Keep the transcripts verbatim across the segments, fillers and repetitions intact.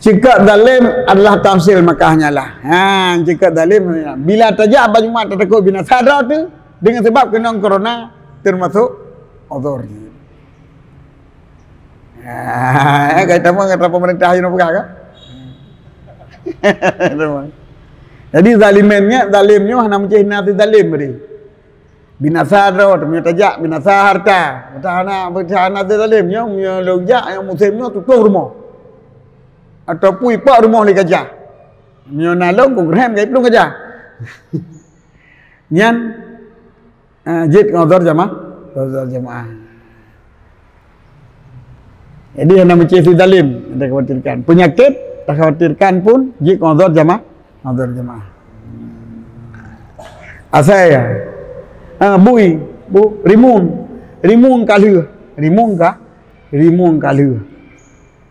Ceukat zalim adalah tafsir Makkah nyan lah. Ha, ceukat zalim. Bila tajak bak Jumat tatakot binasa droe teuh, dengan sebab keunong corona termasuk uzur. Ha, kata apa, kata pemerintah yang peugah kan? Jadi zaliman nyan, zalim nyoe hana meucéh na zalim beri. Binasa droe, meunyoe tajak, binasa harta. Meutan hana, meutan hana zalim, nyoe, meunyoe lôn jak, nyoe musém nyoe tutoh rumoh. Ataupun ipak rumoh lé gajah. Meunyoe na lôn, keu Ibrahim, kai plueng gajah. Nyan, eh, jeuet ngon uzur jamaah. Uzur jamaah. Jadi, hana meucéh si zalim, takhawatirkan. Penyakit, takhawatirkan pun, jeuet ngon uzur jamaah. Ngon uzur jamaah. Asai, ya. Ha, bui, bu, rimueng. Rimueng ka lheueh. Rimueng ka, rimueng ka lheueh.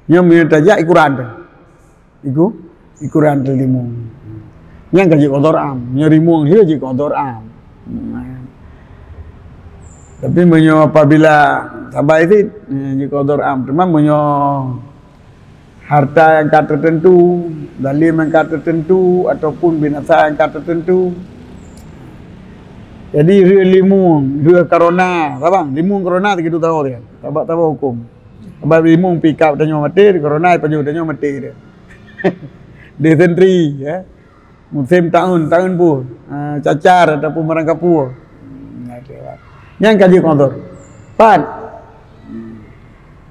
Nyoe meunyoe tajak ikuran teuh. Iku, ikuran teuh rimueng. Nyan ka jeuet keu uzur am. Nyoe rimueng lheueh jeuet keu uzur am. Tapi meunyoe apabila sabai cit, eh, jeuet keu uzur am. Teuma meunyoe harta nyang ka teuteuntu, zalim nyang ka teuteuntu, ataupun binasa nyang ka teuteuntu. Jadi, lheueh rimueng, lheueh corona, sabab rimueng corona sigoe tahu dia. Sabab, sabab huköm. Sabab rimueng pih ka tanyoe maté, corona pajoh tanyoe maté dia. Dysentery, ya. Musém taun, taun pun, ah, cacar ataupun barang kapur. Nyan ka jeuet keu uzur. Pat.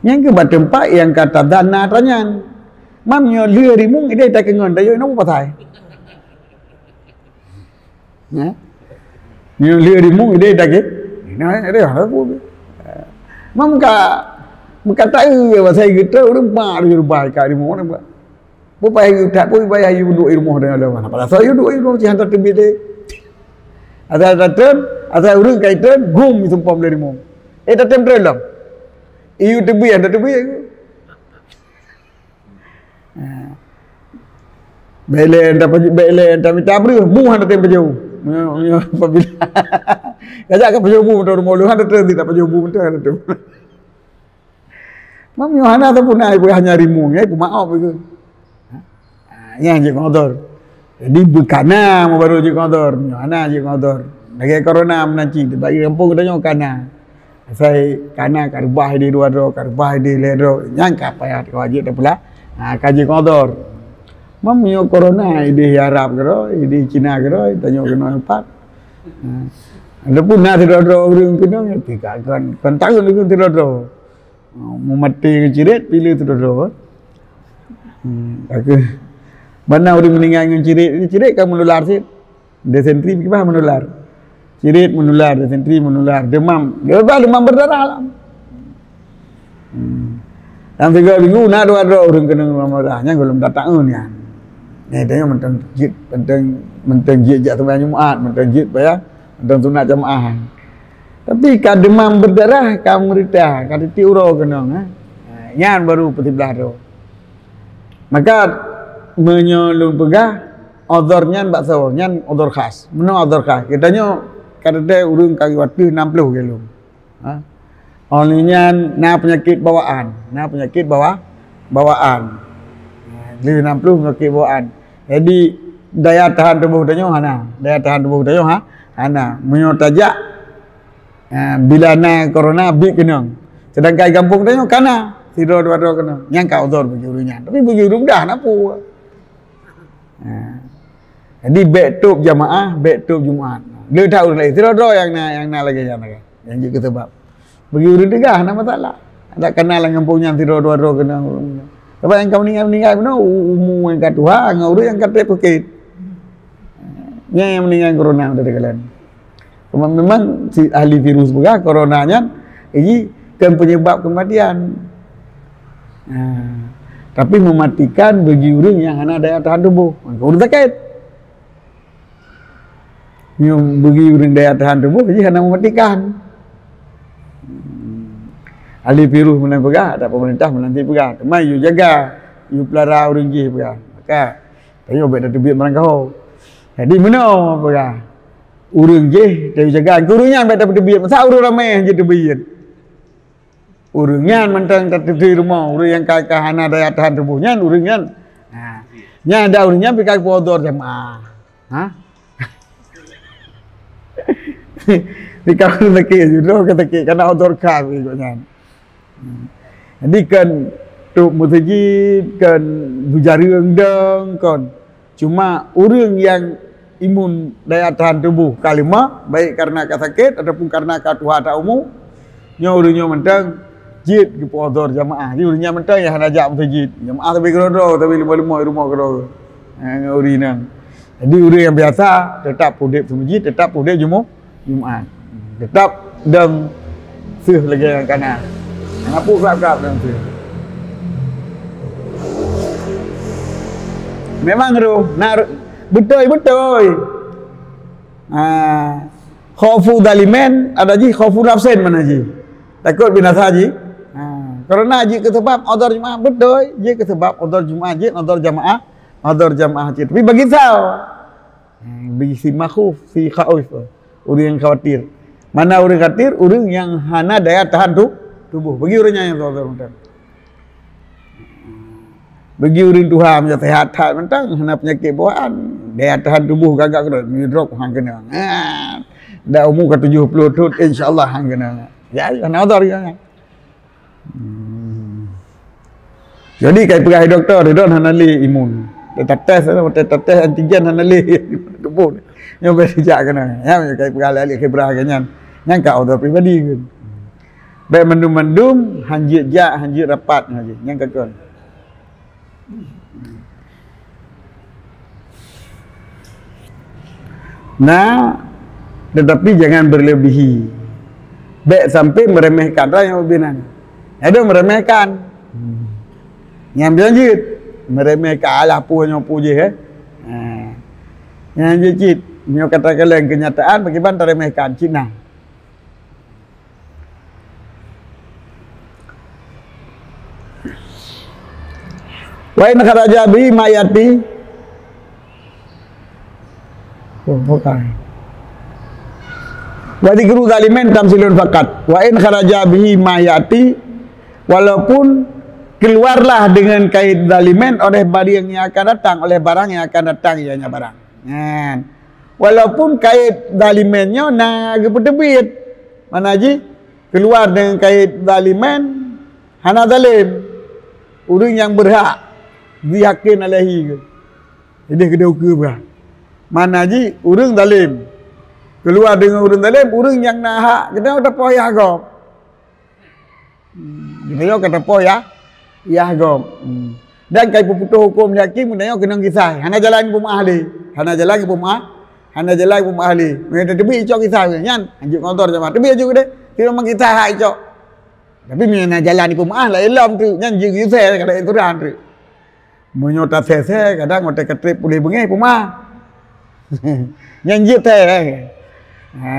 Nyan keuh bak teumpat nyang ka tazan na atra nyan. Mam nyoe lheueh rimueng idéh takeungon, tayue inoe pasai. Ya. Nyoe lheueh rimueng idéh takeungon. Nah, idéh, apa? Mam ka, ka taeu pasai geutrok ureueng mak di rumah ka rimueng. Beu payah yue that, beu payah yue duek i rumoh deungon lôn. Padahai soe yue duek i rumoh, cit hana teubiet deh. Asai tatem, asai ureueng ka item, gum isumpom lé rimueng. Eh, tatem treun lom. Yue teubiet, hana teubiet. Ha. Bèk lé enta paju-, bèk lé enta mita breuh, bu hana tem paju. Nyoe, nyoe, apabila. Kajak ka paju bu, meuteumé rumoh lôn, hana tem, tidak paju bu, meuteumé hana tem. Mam nyoe hana sapeue na, ibu hanya rimueng, ya, ibu maoh ibu. Ha, nyan jeuet ngon uzur. Jadi beukana mu baru jeuet ngon uzur. Nyoe hana jeuet ngon uzur. Lagèe corona meunan cit, bagi gampông geutanyoe kana. Asai kana ka reubah di dua droe, ka reubah di lhèe droe, nyan ka payah wajéb tapula. Ha, ka jeuet ngon uzur. Mam nyoe corona idéh Arab keudroe, idéh Cina keudroe, tanyoe keunoe pat. Ha. Walaupun na sidroe-droe ureueng keunoe, tapi ka kon, kon taun sidroe-droe. Meumaté ngon cirit, pileue sidroe-droe. Hmm, ka keuh. Bana ureueng meuninggai ngon cirit, cirit ka meunular cit. Dysentery kiban meunular. Cirit meunular, dysentery meunular, demam. Kiban demam berdarah lah. Hmm. Lam tiga minggu na dua droe ureueng keunong demam berdarah. Nyan gohlom datang nyan. Nyan tanyoe mantong jeuet, mantong, mantong jeuet jak seumayang Jumat, mantong jeuet payah, mantong sunat jamaah. Tapi ka demam berdarah, ka meurita, ka titik uroe keunong, eh. Ha, nyan baru peusiblah droe. Maka, meunyoe lôn peugah, uzur nyan bak saboh, nyan uzur khas. Meunoe uzur khas. Geutanyoe ka teuntèe ureueng ka watèe nam ploh lom. Ha? Óh lheueh nyan na peunyakét bawaan, na peunyakét bawa-, bawaan. Ha, lheueh nam ploh peunyakét bawaan. Jadi, daya tahan tuboh tanyoe hana. Daya tahan tuboh tanyoe ha, hana. Meunyoe tajak, ha, bila na corona, biet keunong. Seudangkan gampông tanyoe kana, sidroe dua droe keunong. Nyan ka uzur bagi ureueng nyan. Tapi bagi ureueng muda, hana peue. Ha. Jadi, bèk tôb jamaah, bèk tôb Jumat. Le that ureueng laén. Sidroe-droe nyang na, nyang na lagèe nyan, lagèe. Nyang jeuet keu sabab. Bagi ureueng teuga, hana masalah. Dak kana lam gampông nyan sidroe dua droe keunong. Sabab nyang ka meuninggai-meuninggai bunoe u-, umu nyang ka tuha ngon ureueng nyang ka trép sakét. Nyan nyang meuninggai corona dari kalian. Cuma memang si ahli virus peugah corona nyan, ini kan penyebab kematian. Ha. Tapi mematikan bagi ureueng nyang hana daya tahan tuboh. Ureueng sakét. Nyoe bagi ureueng daya tahan tuboh, jadi hana mematikan. Hmm. Ahli virus meunan peugah, atau pemerintah meunan cit peugah. Teuma yue jaga, yue pelara ureueng jih peugah. Maka, tanyoe bèk tateubiet barangkaho. Jadi, meunoe peugah. Ureuëng jih teujaga, keu ureuëng nyan bèk tapeuteubiet. Masa ureuëng ramé jih teubiet. Ureuëng nyan mantong tateuti rumoh, ureuëng nyang ka, ka hana daya tahan tuboh nyan, ureuëng nyan. Ha. Nyan ada ureuëng nyan pih ka geupeudor jamaah. Ha? Di kawan sakit, judôh ka sakit, kana odor ka nyan. Jadi kan trok meuseujid, kan beujareueng dong, kan. Cuma ureuëng nyang imun daya tahan tuboh ka lemah, baik karena ka sakét ataupun karena ka tuha that umu, nyoe ureuëng nyoe mantong jeuet geupeudor jamaah. Jadi ureuëng nyan mantong nyang hana jak meuseujid. Jamaah tapi keudroe-droe, tapi lemah-lemah di rumoh keudroe. Ha, ngon ureuëng nyan. Jadi ureuëng nyang biasa teutap udeb seumeujid, teutap udeb Jumu-, Jumaat. Teutap dong seuh lagée nyang kana. Ngapu klab-klab dong seuh. Memang roh, nak beutôi-beutôi. Ha, khaufu zalimin, ada jih khaufu nafsin mana jih. Takot binasa jih. Ha, karena jih keu sebab odor Jumaat beutôi, jih keu sebab odor Jumaat, jih odor jamaah, odor jamaah cit. Tapi bagi sao. Hmm, bisi makhuf, si khauf. Ureuëng nyang khawatir. Mana ureuëng khawatir? Ureuëng nyang hana daya tahan tu-, tuboh. Bagi ureuëng nyan nyang tuha-tuha mantong. Bagi ureuëng tuha macam sehat that mantong, hana penyakit bawaan, daya tahan tuboh gagak keudroe, meudrop han keunong. Ha. Dah umu ka tujoh ploh thon, insya-Allah han keunong. Ya, hana odor ya. Hmm. Jadi kai peugah dokto, ridon hana lé imun. Tetates, tetates antigen hana lé tuboh. Nyoe bèk sijak keunoe. Ya, kai peugah lé khibrah ke nyan. Nyan ka odor pribadi ke. Bèk mandum-mandum hanjeuet jak, hanjeuet rapat nyan. Nyan ka kon. Nah, tetapi jangan berlebihi. Bèk sampai meremehkan. Ada yang lebih nanya. Ada meremehkan. Hmm. Nyang biasa jeuet meremehkan, alah peue nyoe peue jih, eh. Ha. Nyang jeuet cit, nyoe kata kalian kenyataan bagaimana teremehkan cit nah. Wa in kharaja bihi ma ya'ti. Oh, bukan. Wa dzikru zalimin tamtsilun faqat. Wa in kharaja bihi ma ya'ti, walaupun keluarlah dengan kait zalimin oleh barang yang akan datang, oleh barang yang akan datang, ianya barang. Nyan. Walaupun kait zalimin nyoe na geupeuteubiet. Mana jih? Keluar dengan kait zalimin, hana zalim. Ureuëng nyang berhak, zihakin alaihi ke. Ideh keudeh ukeue beuh. Mana jih ureuëng zalim. Keluar dengan ureuëng zalim, ureuëng nyang na hak, keunoe tapoh yah gob. Hmm, geutanyoe ka tapoh yah, yah gob. Hmm. Dan kai peuputoh huköm di hakim, geutanyoe keunong kisah. Hana jalan geupeumaah lé. Hana jalan geupeumaah. Hana jalan geupeumaah lé. Meunyoe tateubiet icok kisah nyan, hanjeuet ngon odor jamaah. Teubiet aju deh. Ti memang kisah hak icok. Tapi meunyoe na jalan geupeumaah, laén lom tu. Nyan jeuet geusé, kada aturan tu. Meunyoe tasé-sé, kadang watée ka trép puléh beungéh peumah. Nyan jeuet thée. Ha.